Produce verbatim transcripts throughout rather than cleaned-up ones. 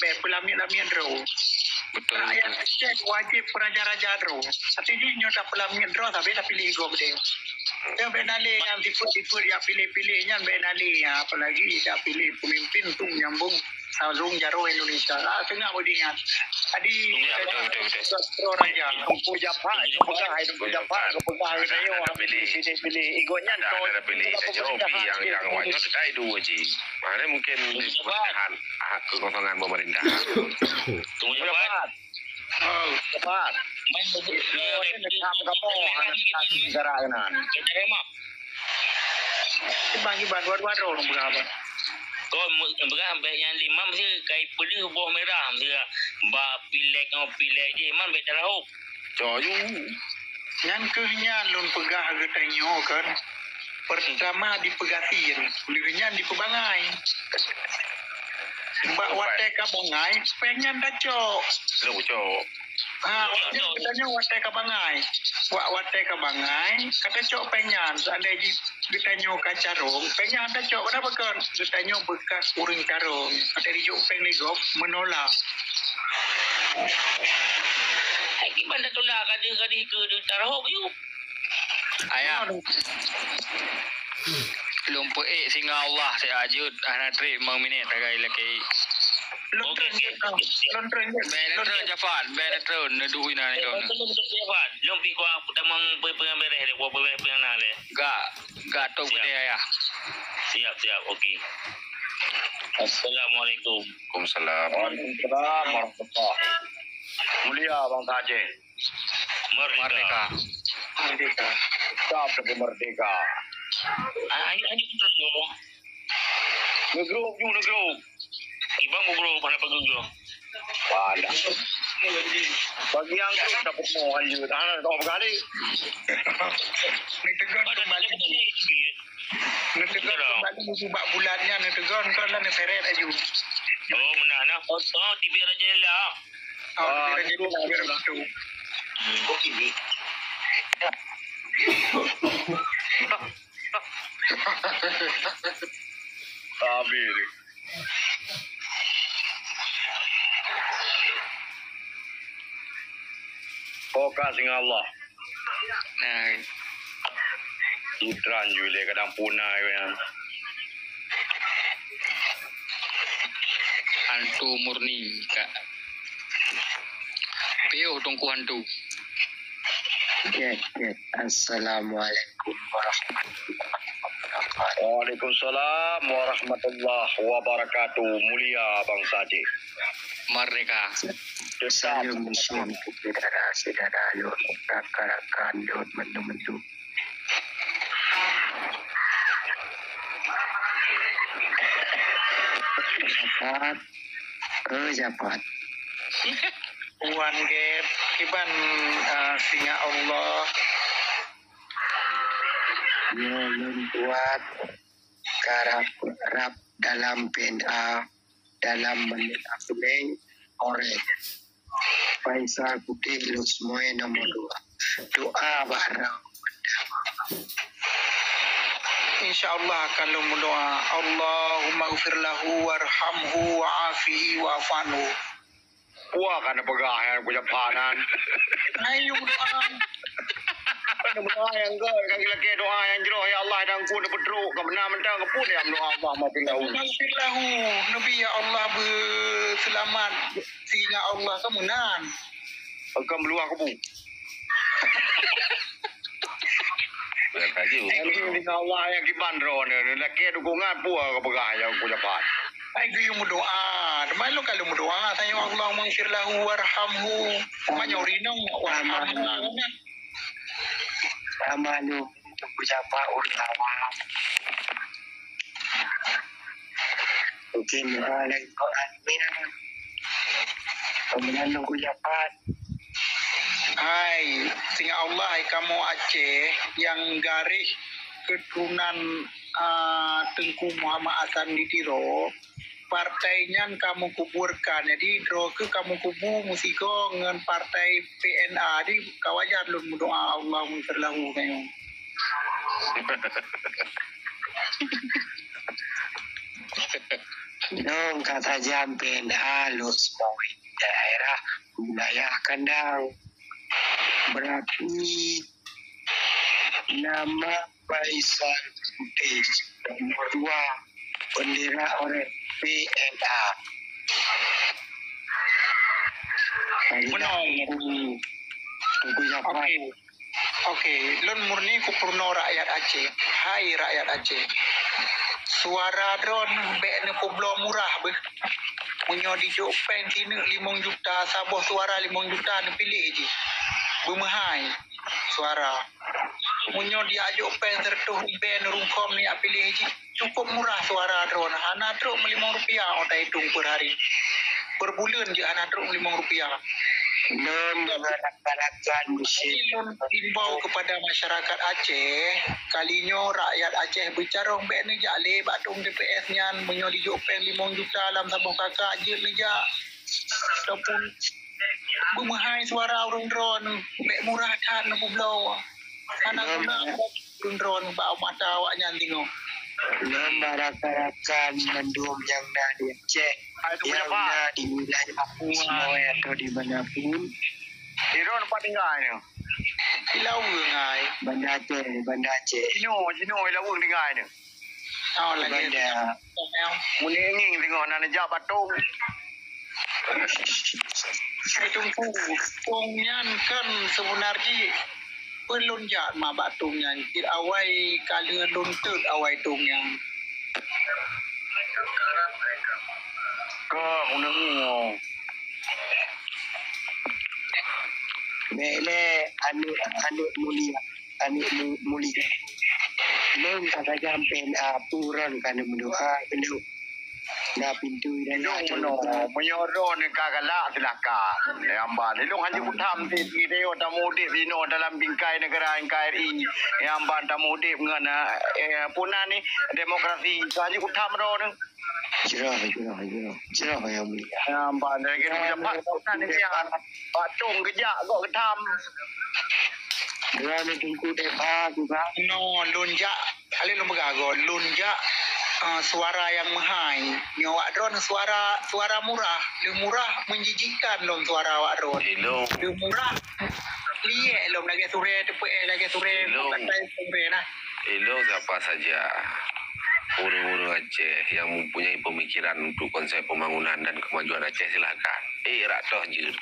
Bèk peulamiet-lamiet droe. Betul, rakyat betul. Aceh wajéb peuraja-raja droe. Tapi jih nyoe tapeulamiet droe, sabé tapiléh gob deh. Nyoe bèk na lé nyang sifeuet-sifeuet jak piléh-piléh nyan bèk na lé. Apalagi jak piléh peumimpin untuk nyambong salông jaroe Indonesia. Ah, seungab beuingat. Jadi, ya, betul, betul, betul. Droe raja. Teungku Japak, Teungku Japak, Teungku Japak, Teungku Japak, ada, ada piléh. Piléh-piléh. Igoe nyan ada, ada piléh. Saja, pi nyang, nyang awak nyoe teukai dua ji. Makanya mungkin di pemerintahan hak kekosongan pemerintah. Tunggu cepat. Oh, cepat. Main betul. Ini kamu, kamu, anak negara kena. Kiban, kiban, dua-dua droe ureueng peugah apa? Kau mu-, peugah bèk nyang lima mesti kai peuleuh boh mirah, mesti bak pilék ngon pilék jih, man bèk tarahop. Coyu. Nyan keuh nyan lôn peugah geutanyoe kan. Pertama dipeugasien, lheueh nyan dipeubangai. Bak watèe ka bangai, péng nyan tacok. Lôn cok. Ha, geutanyoe watèe ka bangai. Wak watèe ka bangai, ka tacok péng nyan. Seandai jih geutanyoe ka carông, péng nyan tacok. Kenapa kon? Geutanyoe bekas ureueng carông. Watèe jijok péng lé gob, menolak. Hai kiban tatulak ka deuh, ka deuh keu deuh tarhok ju. Ayah. Lôn peuék singoh Allah siat jeuet hana trép limong minét tagai lakèe. Lôn treun jeuet, lôn treun jeuet. Bèk lôn treun Jafar, bèk lôn treun, neuduek inan lôn. Lôn pi kuah tamong peuék-peuék bèrèh lé, kuah peuék-peuék na lé. Gak, gak tok peudeh ayah. Siap, siap, oke. Assalamualaikum. Waalaikumsalam. Waalaikumsalam warahmatullah. Mulia bangsa Aceh. Merdeka. Merdeka. Merdeka. Tetap tapi merdeka. Ah, ini, ini betul tu. Negro, you negro. Ibang negro, mana pergi tu? Pada. Bagi yang tu dapat mau lanjut. Ah, tak apa kali. Ini tegur kembali. Neutegon keumbali bak bulat nyan, neutegon kon lah neuseret laju. Oh, meunan nah. Oh, oh, tibit raja lah. Oh, tibit raja lah, biar beutôi. Sabe deh. Fokus dengan Allah. Nah. Itran ju lé kadang punai weh. Hantu murni, Kak. Piôh teungku hantu. Cek, cek. Assalamualaikum warahmatullahi wabarakatuh. Waalaikumsalam warahmatullahi wabarakatuh. Mulia bangsa Aceh. Merdeka. Tetap. Salam syukur saudara-saudara lôn, rakan-rakan lôn mandum-mandum. Japat, eh, Japat. Wan Gét, kiban, eh, singa Allah. Nyoe lôn buat karab rab dalam P N A. Dalam menit aku neng, orek. Faisal Putih Lusmoe nomor dua. Doa bak rau. Insya Allah akan lôn meudoa. Allahumma ghfir lahu warhamhu wa'afihi wa'fu anhu. Puah ka neupeugah nyang kucap hana. Hai, yue meudoa. Kan meudoa nyang gèt, kan lakèe doa nyang jroh, "Ya Allah, dan ku neupeutrok, ka beuna mantong, ka pun ya meudoa Allah maafin lahu." Maafin lahu, Nabi, ya Allah, beuseulamat, singa Allah ka meunan. Ka meuluah kubu. Beulakaju. Nyang Allah nyang kiban droeneuh, lakèe dukungan peue ka peugah nyang ku dapat. Ai geuyue meudoa, teuma lôn ka lôn meudoa, tanyoe Allahumma ighfir lahu warhamhu. Meunyoe rinong, warhamhu. Amin. Sama lu, tunggu siapa ulama. Mungkin, eh, lain Quran, amin. Kemudian tunggu siapa. Hai, singa Allah, hai kamoe Aceh nyang garéh keuturonan, a, Teungku Muhammad Hasan di Tiro, partai nyan kamoe kuburkan. Jadi, droe kheueh kamoe kubu meusigoe ngon partai P N A. Jadi, ka wajar lôn meudoa, Allahumma ighfir lahu, kayong. Nyoe ka sajan P N A lôn seumawé daerah wilayah kandang. Berarti nama Faisal Putih, nomor dua, bendera oranye P N A. Teuku Jafar. Oke. Oke, lôn murni kupeurunoe rakyat Aceh. Hai rakyat Aceh. Suara droeneuh bék neupeubloe murah beuh. Meunyoe dijok péng sineuk limong juta, saboh suara limong juta neupiléh jih. Beumeuhai suara. Meunyoe dijok péng sireutôh ribèe neurungkôm neujak piléh jih. Cukup murah suara droeneuh, hana trok meulimong rupiah, oh, taitong per hari. Per buleuen jih hana trok meulimong rupiah. Lôn deungon rakan-rakan Jadi, lôn imbau kepada masyarakat Aceh, kali nyoe rakyat Aceh beucarông bék neujak lé bak dong T P S nyan, meunyoe dijok péng limong juta lam saboh kakak jeuet neujak. Ataupun beumeuhai suara ureueng droeneuh, bék murah that neupeubloe. Hana guna ureueng droeneuh bak mata awaknyan singoh. Lôn bak rakan-rakan mandum nyang na di Aceh, nyang na di wilayah Pulo Semoe atau di mana pun. Sidroe pat tinggai nyoe. Di Laweung ai. Banda Aceh, Banda Aceh. Sinoe, sinoe Laweung tinggai nyoe. Oh, lagèe Banda. Meunan ngieng singoh na neujak bak dong. Hai Teungku, dong nyan kan seubeuna jih peue lôn jak ma bak dong nyan. Cit awai ka lheueh lôn teuk awai dong nyan. Ka meunan ngieng. Bék lé aneuk, aneuk mulia, aneuk mu-, mulia. Lôn ka sajan P N A purang ka neumeudoa keu lôn. Na pintoe hidayah. Lôn meunoe, meunyoe droeneuh ka galak, silakan. Nyang ban, lôn hana kutam cit, nyoe tameuudép inoe dalam bingkai negara N K R I. Nyang ban tameuudép ngon, eh, peue nan nyoe, demokrasi. Hana kutam droeneuh. Jroh, jroh, jroh. Jroh, Yang Mulia. Nyang ban lagèe tu dapat kau kan ni, ya. Bak dong geujak gok geutam. Droeneuh Teungku Depha, Depha. No, lôn jak, kali lôn peugah gok, lôn jak, eh, suara nyang meuhai. Nyoe awak droeneuh suara, suara murah. Leuh murah, menjijikan lom suara awak droeneuh. Leuh murah, liek lom lagèe surèe teupeu, eh, lagèe surèe, surèe nah. Ilong siapa saja ureueng-ureueng Aceh yang mempunyai pemikiran untuk konsep pembangunan dan kemajuan Aceh, silakan. Eh, rak toh jeuet.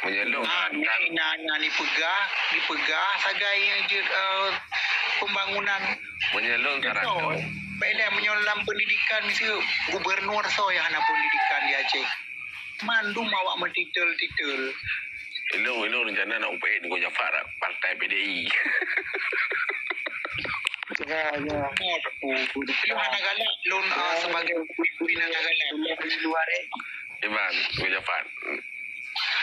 Meunyoe lôn nah, nah, nah, dipeugah, dipeugah sagai jeuet, eh, pembangunan. Meunyoe lôn ka rak toh. Baiklah, meunyoe lam pendidikan, miseue gubernur soe nyang hana pendidikan di Aceh? Mandum awak meutitel-titel. Ilong, ilong rencana nak upet Teungku Jafar partai P D I. Ya, ya. Ilong hana galak, lôn, ah, sebagai pemimpin hana galak. Iban, Teungku Jafar.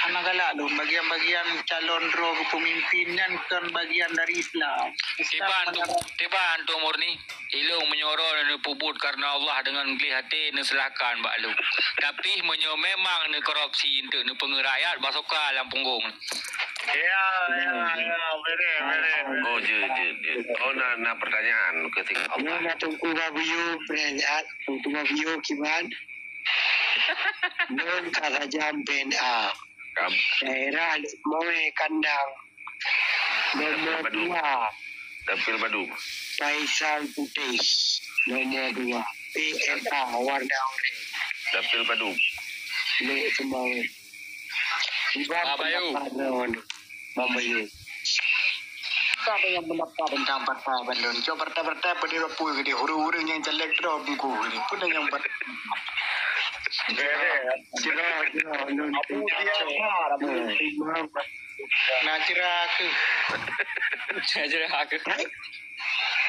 Hana galak lôn, bagian-bagian calon droe keu pemimpin nyan kon bagian dari Islam. Islam. Tiban, tiban tu murni. Ilong meunyoe droeneuh neupeubuet karena Allah dengan gleh até, neusilahkan bak lôn. Tapi meunyoe memang neukorupsi untuk neupeungeut rakyat, basoe ka lam punggong. Ya, ya, ya, beres, beres. Oh, jeuet, jeuet, jeuet. Oh, na, na pertanyaan keu singoh Allah. Nyoe na Teungku Babiyuh, pertanyaan Teungku Babiyuh kiban. Nyoe ka sajan P N A. Kam. Daerah Lhokseumawe kandang. Nomor dua. Dapil Badung. Faisal Putih. Nomor dua. P N A warna oranye. Dapil Badung. Lhokseumawe. Iban Babayu. Pendapat droeneuh. Babayu. Siapa yang pendapat tentang partai Bandung? Coba partai-partai pada apa gede, huru-huru yang jelek terus buku gede. Pun yang ber- Jera, jera, Abu Jahal, Abu Jahal. Nah, jera keuh. Jera keuh.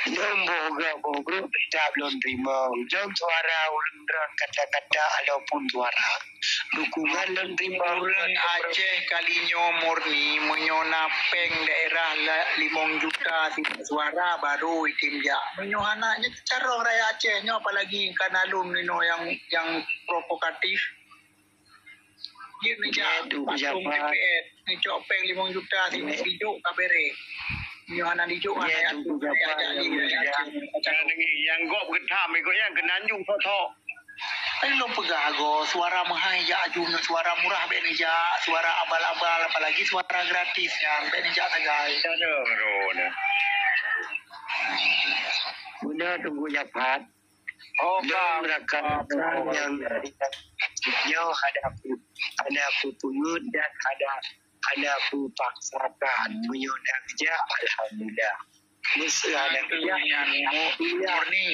Lôn boh gak boh grup, tidak lôn terima. Jom suara ulun droen kata-kata ataupun suara. Dukungan lôn terima. Ureueng Aceh kali nyoe murni, meunyoe na péng daerah la-, limong juta suara baru item jak. Meunyoe hana, nyoe carông rakyat Aceh nyoe, apalagi ka na lôn inoe nyang, nyang provokatif. Jeuet neujak patung T P S, neucok péng limong juta, sijok ka bereh. Nyoe hana dijok, hana jak. Nyang gob geutam, ikôt nyang keunan jong thok-thok. Tapi lôn peugah agoe, suara meuhai jak aju nyoe, suara murah bék neujak, suara abal-abal, apalagi suara gratis nyan bék neujak sagai. Beuna Teungku Nyak Fad. Oh, lôn rakan-rakan nyang dari nyoe hana ku, hana kupeungeut dan hana, hana kupaksakan. Meunyoe na geujak, alhamdulillah. Meuseu hana geujak, nyan mu-, murni.